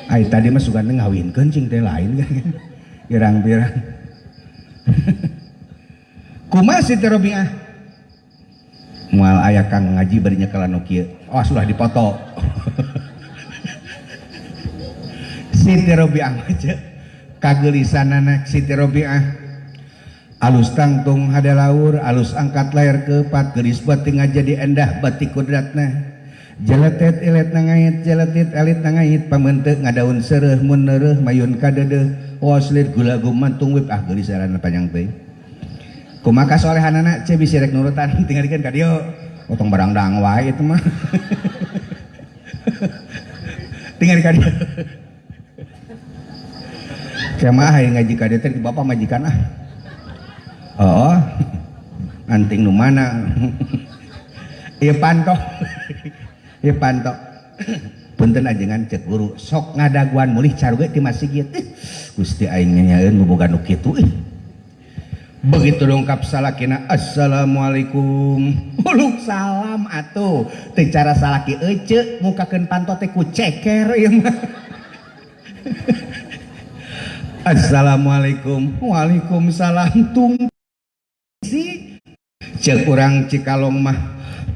Ai tadi mah sugan teh ngawinkeun cing teh lain kan. Pirang-pirang. Kumaha Siti Robiah? Moal aya kang ngaji bari nyekelan nu kieu. Oh, sudah dipoto. Siti Robiah mah ceuk kageulisanana Siti Robiah. Alus tangtung hade laur, alus angkat layar kepat, geulis beuting ngajadi endah batik kudratna. Jeletet ilet nangait, jeletit elit nangait, pamenteuk ngadaun seureuh mun neureuh mayun kadeudeuh. Waslit gula gumantung wip ah geulis sarana panjang teuing. Kumaha kasolehanana ce bisi rek nurutan tingalikeun ka dieu. Otong barang dang wae itu mah. Tingali ka dieu. Kumaha hayang ngaji ka dieu teh bapak majikan ah. Oh, anting nu mana? Ieu panto. Ieu panto. Punten ajengan cek guru sok ngadaguan mulih caruge ti masjid. Gusti aing nyanyaeun boboga nu kitu ih. Begitu dongkap salakina assalamualaikum. Uluk salam atuh. Teu cara salaki ece mukakeun panto teh ku ceker ieu mah. Assalamualaikum. Waalaikumsalam. Tung si ceuk urang Cikalong mah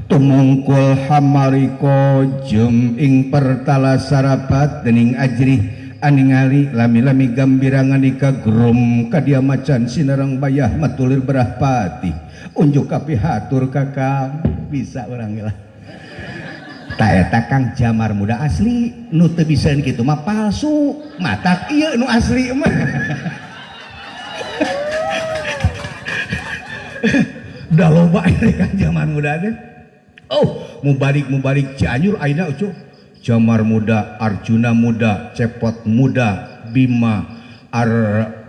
tumungkul hamariko jem ing pertala sarapat dening ajrih aningali lami-lami gambira ngandika grum kadia macan sinareng bayah matulir berah pati unjuk kapihatur kakang bisa urang lah ta eta Kang Jamar muda asli nu teu bisaeun kitu mah palsu matak ieu nu asli mah. Da loba ieu Kang Jamar muda teh. Oh, mubalik Cianjur ayeuna ucuh. Jamar muda, Arjuna muda, Cepot muda, Bima, Ar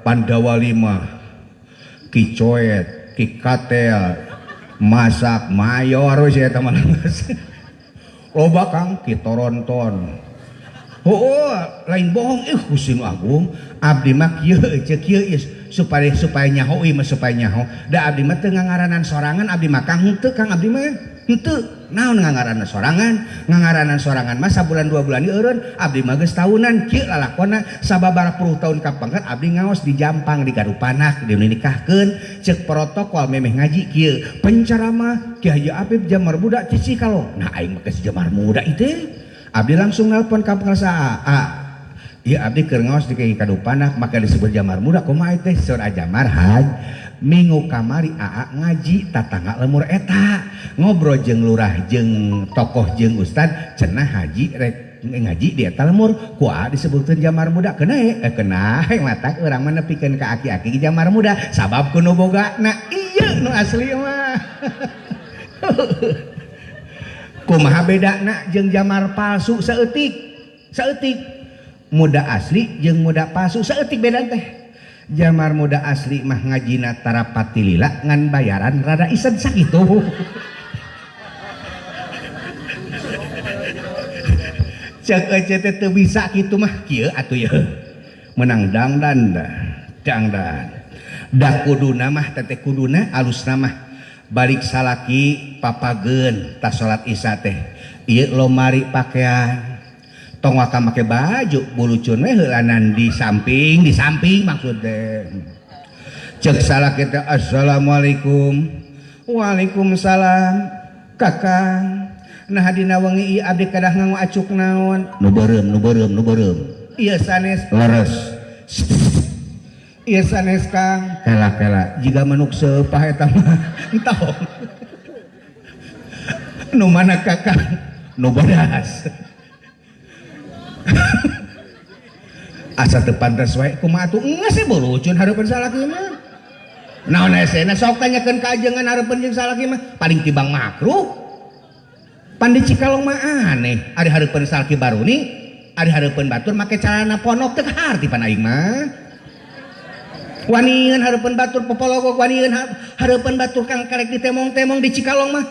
Pandawa lima, Ki Coet, Ki Katel, Masak, Mayor wis eta mah. Loba Kang Ki Toronton. Oh, lain bohong Gusti Nu Agung, abdi mah kieu ceuk kieu supaya nyaho ieu mah supaya nyaho. Da abdi mah teu ngangaranan sorangan, abdi mah Kang henteu Kang abdi mah. Henteu naon ngangaranan sorangan, ngangaranan sorangan mah sabulan dua bulan eureun, abdi mah geus tahunan kieu lalakonna sababaraha puluh tahun kapangker abdi ngaos di Jampang di Garupanak dinikahkeun ceuk protokol memeh ngaji kieu penceramah Ki Haji Apip Jamar Muda Cici kalau nah aing mah geus Jamar Muda itu abdi langsung nelpon ka pengrasa a ieu abdi keur ngaos di Ki Kadupanak maka disebut Jamar Muda kumaha teh saur Jamar Haj minggu kamari aa ngaji tatangga lemur eta ngobrol jeung lurah jeung tokoh jeung ustad cenah haji rek ngaji di eta lemur ku aa disebutkeun Jamar Muda kena kena matak urang mah nepikeun ka aki-aki Jamar Muda sabab ku nu boga na ieu nu asli mah. Kumaha bedana jeung jamar palsu saeutik saeutik muda asli jeung muda palsu saeutik beda teh. Jamar muda asli mah ngajina tarapati lila ngan bayaran rada isen sakitu. Ceuk ece teh teu bisa kitu mah kieu atuh yeuh. Menang dangdan dangdan. Da kuduna mah teteh kuduna alusna mah balik salaki papageun tas salat isya teh. Ieu lomari pakaian. Tong waka make baju bulucun we heulanan di samping maksud teh. Ceuk salaki teh assalamualaikum. Waalaikumsalam. Kakang. Nah dina wengi ieu abdi kadah nganggo acuk naon? Nu beureum nu beureum nu beureum. Ieu sanes leres. Ieu sanes Kang. Kela-kela jiga manuk seupah eta mah. Entah. Nu mana Kakang? Nu bodas. Asa teu pantes wae kumaha atuh geus sih bulucun hareupeun salaki mah. Naon hesena sok tanyakeun ka ajengan hareupeun jeung salaki mah paling tibang makruh. Pan di Cikalong mah aneh, ari hareupeun salaki baruni, ari hareupeun batur make calana ponok teu kaharti pan aing mah. Wanian hareupeun batur popologog wanian hareupeun batur kang karek ditemong-temong di Cikalong mah.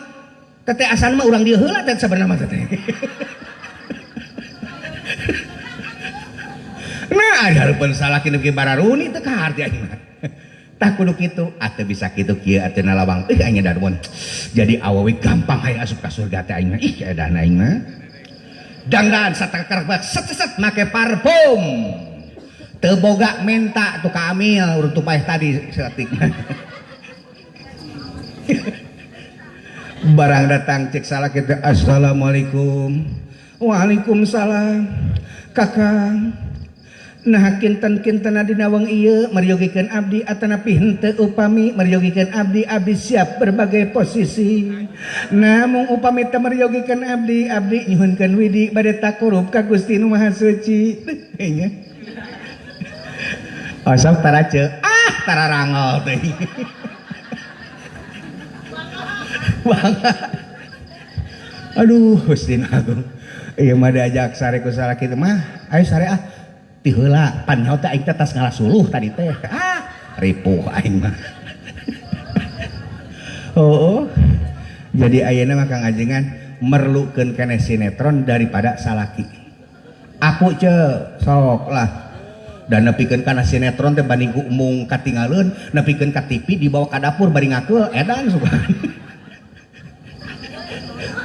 Teteh asan mah urang dieu heula teh sabenerna mah teteh. Nah, ari hareupeun salaki nu bararuni teu kaharti aing mah. Tah kudu kitu, atuh bisa kitu kieu atuh nalawang. Ih aing darmun. Jadi awewe gampang hayang asup ka surga teh aing mah. Ih edan aing mah. Dangdan satakar set set make parfum. Teu boga menta tuh ka Amil urut paeh tadi saeutik. Barang datang cek salaki teh assalamualaikum. Waalaikumsalam. Kakang. Nah kinten-kinten dina wengi ieu meryogikeun abdi atanapi henteu upami meryogikeun abdi abdi siap berbagai posisi. Namung upami teu meryogikeun abdi abdi nyuhunkeun widi bade takurub ka Gusti Nu Maha Suci. Nya. Osok tarace ah tararangol teh. Bangga. Aduh Gusti Nu Agung. Ieu mah diajak sare ku salaki teh mah ayo sare ah. Ti heula pan nyaho teh aing teh tas ngalasuluh tadi teh. Ah, ripuh aing mah. Oh, jadi ayeuna mah Kang Ajengan merlukeun keneh sinetron daripada salaki. Aku ce sok lah. Dan nepikeun kana sinetron teh banding ku embung katingaleun, nepikeun ka TV dibawa ka dapur bari ngakeul edan sugan.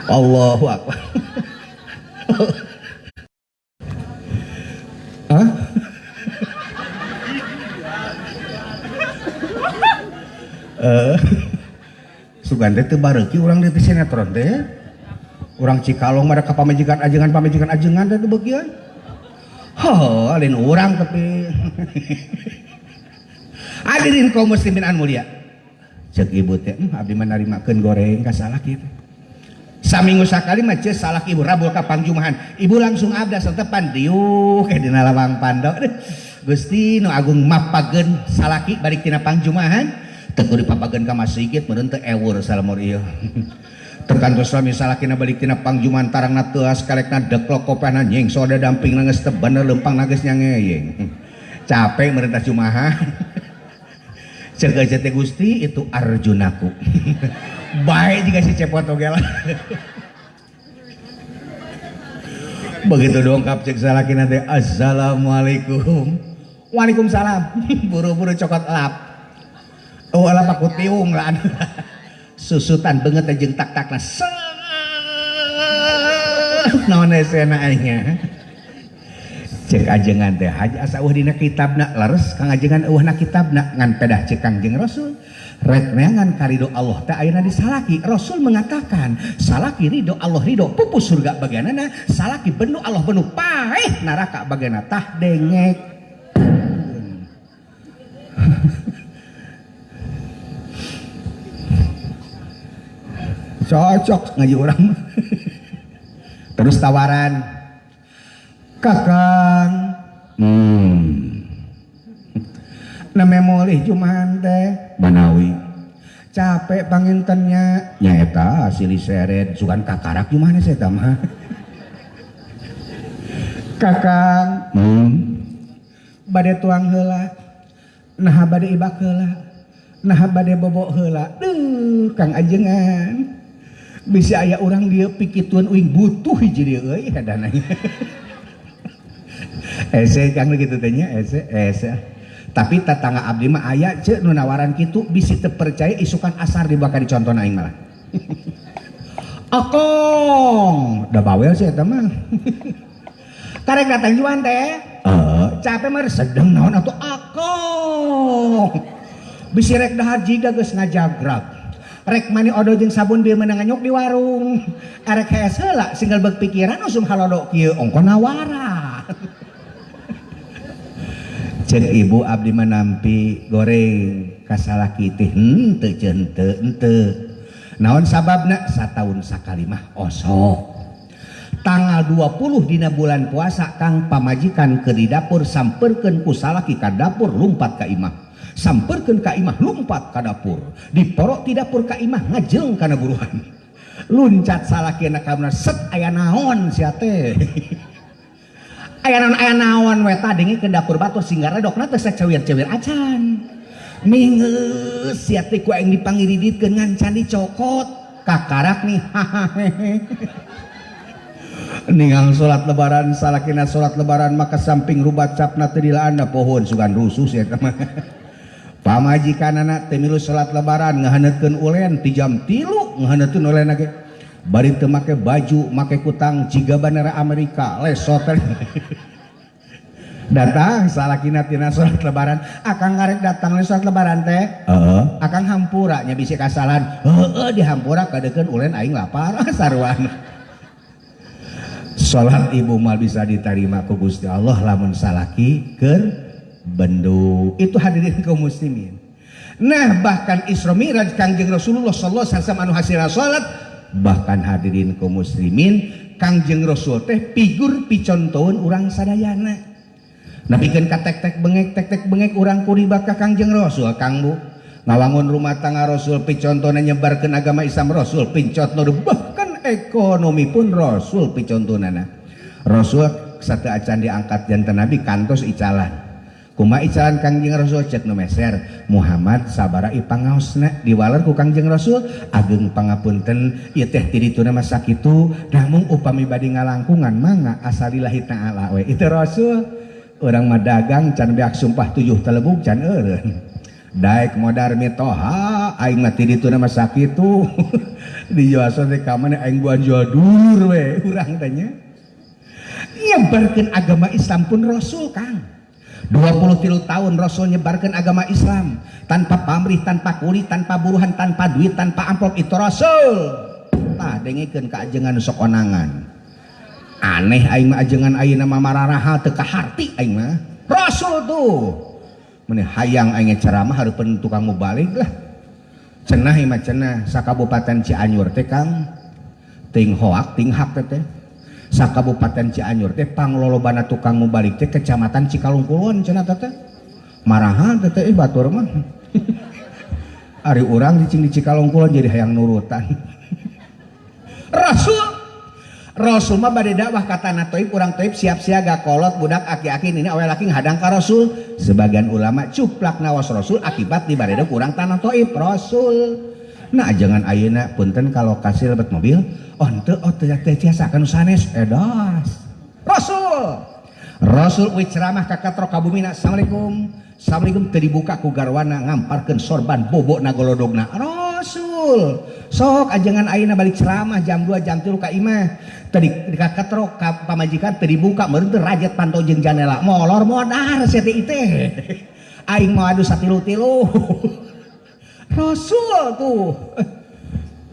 Allahu akbar. Hah? Sugan teh teu bareuki urang di sinetron teh. Urang Cikalong mah ka pamajikan ajengan teh teu beuki euy. Heuh, lain urang tapi. Hadirin kaum muslimin an mulia. Ceuk ibu teh, abdi mah narimakeun goreng ka salaki teh. Saminggu sakali mah ceuk salaki ibu rabul ka pangjumahan. Ibu langsung abdas tepan diuk ke dina lawang pando. Gusti nu agung mapageun salaki balik tina pangjumahan, teu kudu dipapageun ka masjid meureun teu ewur salamur ieu. Terkantos suami salakina balik tina pangjumahan tarangna teuas kalekna deklok kopehna nyengso da dampingna geus teu bener leumpangna geus nyangeyeng. Capek meureun tah jumahan. Ceuk teh Gusti itu Arjunaku. Baik jika si cepot oge lah. Begitu dongkap cek salakina teh assalamualaikum. Waalaikumsalam. Buru-buru cokot lap. Oh lap aku tiung lah. Susutan banget jeung tak-takna. Naon esena nya. Cek ajengan teh haji asa eueuh dina kitabna leres Kang ajengan eueuhna kitabna ngan pedah cek Kangjeng Rasul. Rek neangan karido Allah teh ayeuna disalaki. Rasul mengatakan salaki ridho Allah ridho pupus surga bagianana, salaki benu Allah benu paeh neraka bagianana tah dengek. Cocok ngaji urang. Terus tawaran Kakang, name mulih jumahan teh manawi capek pangintennya nyaeta silih seret sugan kakarak jumahan saya mah. Kakang, bade tuang heula, naha bade ibak heula, naha bade bobok heula, duh Kang ajengan bisa aya urang dieu pikituan uing butuh hiji dieu euy hadananya. Ese kang gitu teh nya ese ese. Tapi tetangga abdi mah aya ceuk nu nawaran kitu bisi teu percaya isukan asar dibaka dicontohna aing malah. Akong, da bawel sih eta mah. Karek datang juan teh. Heeh, capek mah sedeng naon atuh akong. Bisi rek dahar jiga geus ngajagrag. Rek mani odo jeung sabun bieu meunang nganyuk di warung. Arek hees heula singgal beuk pikiran usum halodo kieu ongko nawaran. Ceuk ibu abdi mah nampi goreng ka salaki teh henteu ceuk henteu henteu. Naon sababna sataun sakali mah osok. Tanggal 20 dina bulan puasa Kang pamajikan ke di dapur samperkeun ku salaki ka dapur lumpat ka imah. Samperkeun ka imah lumpat ka dapur. Diporok ti dapur ka imah ngajeng kana buruan. Luncat salakina ka set aya naon sia teh. Aya naon aya naon we tadenge ke dapur batur singgar redokna teh sacawir-cawir acan. Mingeus sia teh ku aing dipangiriditkeun ngan can dicokot. Kakarak nih hahaha. Ningang salat lebaran salakina salat lebaran maka samping rubat capna teu dilaanda pohon sugan rusuh sia teh mah. Pamajikanana teh milu salat lebaran ngahaneutkeun ulen ti jam 3 ngahaneutkeun ulen ge. Bari teu make baju, make kutang jiga bandara Amerika, lesot. Datang salakina tina salat lebaran, akang karek datang salat lebaran teh. Heeh. Akang hampura nya bisi kasalahan. Heeh dihampura kadeukeun ulen aing lapar saruan. Salat ibu mal bisa diterima ku Gusti Allah lamun salaki keur bendu. Itu hadirin kaum muslimin. Nah bahkan Isra Mi'raj Kangjeng Rasulullah sallallahu alaihi wasallam anu hasilna salat, bahkan hadirin kaum muslimin Kangjeng Rasul teh figur picontoeun urang sadayana. Nepikeun ka tek-tek bengek tek-tek bengek urang kuribat ka Kangjeng Rasul Kang Bu. Ngawangun rumah tangga Rasul picontona nyebarkeun agama Islam Rasul picontona bahkan ekonomi pun Rasul picontonana. Rasul sateu acan diangkat janten nabi kantos icalan. Kumaha icalan Kangjeng Rasul cek nu meser Muhammad sabara ipangaosna diwaler ku Kangjeng Rasul ageng pangapunten ieu teh ti dituna mah sakitu namung upami bade ngalangkungan mangga asalillahi taala we. Itu Rasul. Urang mah dagang can beak sumpah 7 telebug can eureun. Daek modar mitoha aing mah ti ditu mah sakitu. Dijual teh ka mana aing buan jual dulur we urang teh nya. Nyebarkeun agama Islam pun Rasul Kang. 23 tahun Rasul nyebarkan agama Islam tanpa pamrih, tanpa kuli, tanpa buruhan, tanpa duit, tanpa amplop itu Rasul. Tah dengekeun ka ajengan sok onangan. Aneh aing mah ajengan ayeuna mah mararaha teu kaharti aing mah. Rasul tuh meni hayang aing ceramah hareupeun tukang mubalig lah. Cenah ieu mah cenah sakabupaten Cianjur teh Kang ting hoak ting hak teh. Sakabupaten Cianjur teh panglolobana tukang mubalig teh kecamatan Cikalongkulon cenah teh. Marahan teh teh batur mah. Ari urang cicing di Cikalongkulon jadi hayang nurutan. Rasul mah bade dakwah ka tanah Thaif, urang Thaif siap siaga kolot budak aki-aki nini awe laki ngadang ka Rasul. Sebagian ulama cuplak nawas Rasul akibat di baredo kurang tanah Thaif Rasul. Nah jangan ayeuna punten kalau kasih lebet mobil, oh henteu, oh teu teh tiasa kanu sanes edas. Rasul. Rasul euy ceramah ka katrok ka bumina. Assalamualaikum. Assalamualaikum teu dibuka ku garwana ngamparkeun sorban bobona golodogna. Rasul. Sok ajengan ayeuna balik ceramah jam 2 jam 3 ka imah. Tadi di katrok ka pamajikan teu dibuka meureun teu rajet panto jeung janela. Molor modar sia teh teh. Aing mah adu satilu-tilu. Rasul tuh.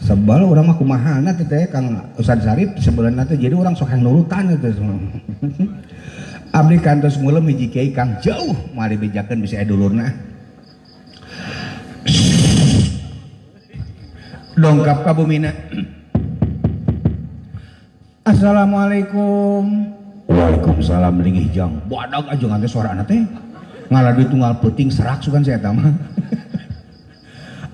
Sebel urang mah kumahana teh teh Kang Ustaz Sarip sebeulna teh jadi urang sok hayang nurutan teh. Abdi kantos ngulem hiji kiai Kang jauh moal dibejakeun bisa aya dulurna. Dongkap ka bumina. Assalamualaikum. Waalaikumsalam lingih jang. Badag aja nganti suarana teh. Ngalah duit tunggal peuting serak sugan saya eta mah.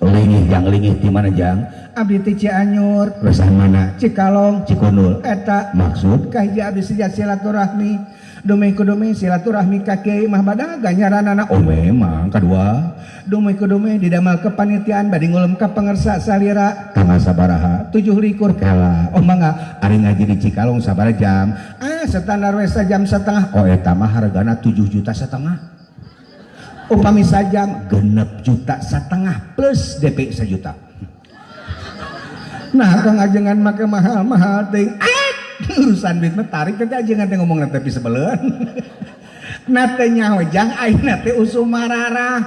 Lingih jang lingih di mana jang? Abdi teh Cianjur, resah mana? Cikalong, Cikundul. Eta maksud kahiji abdi sejat silaturahmi. Dumeh kudume silaturahmi ka kiai mah badag ganjaranana. Oh memang kadua. Dumeh kudume didamel kepanitiaan bade ngulem ka pangersa salira. Tanggal sabaraha? 7 likur kela. Oh mangga ari ngaji di Cikalong sabaraha jam? Ah standar we sajam setengah. Oh eta mah hargana 7 juta setengah. Upami sajam 6 juta setengah plus DP 1 juta. Nah Kang ajengan make mahal-mahal teuing. Urusan duit mah tarik teh ajengan teh ngomong teh pisebeleun. Na teh nyaho jang ayeuna teh usum mararahal.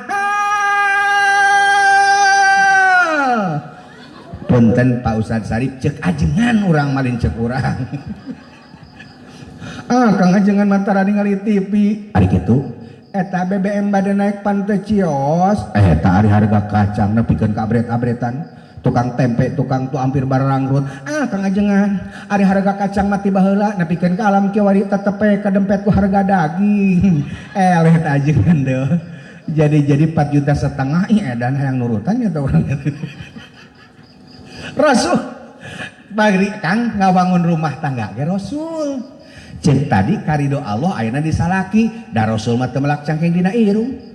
Punten Pak Ustaz Sarip ceuk ajengan urang malin ceuk urang. Ah Kang ajengan mah tara ningali TV. Ari kitu eta BBM bade naik pan teu cios. Eta ari harga kacang nepikeun ka abret-abretan. Tukang tempe, tukang tu hampir barangkrut. Ah Kang ajengan, ari harga kacang mati baheula nepikeun ka alam kiwari tetep we kadempet ku harga daging. Eleh teh ajengan deuh. Jadi 4 juta setengah ih edan hayang nurutan nya teh urang. Rasul bari Kang ngabangun rumah tangga ge Rasul. Ceuk tadi karido Allah ayeuna disalaki, da Rasul mah teu melak cangkeng dina irung.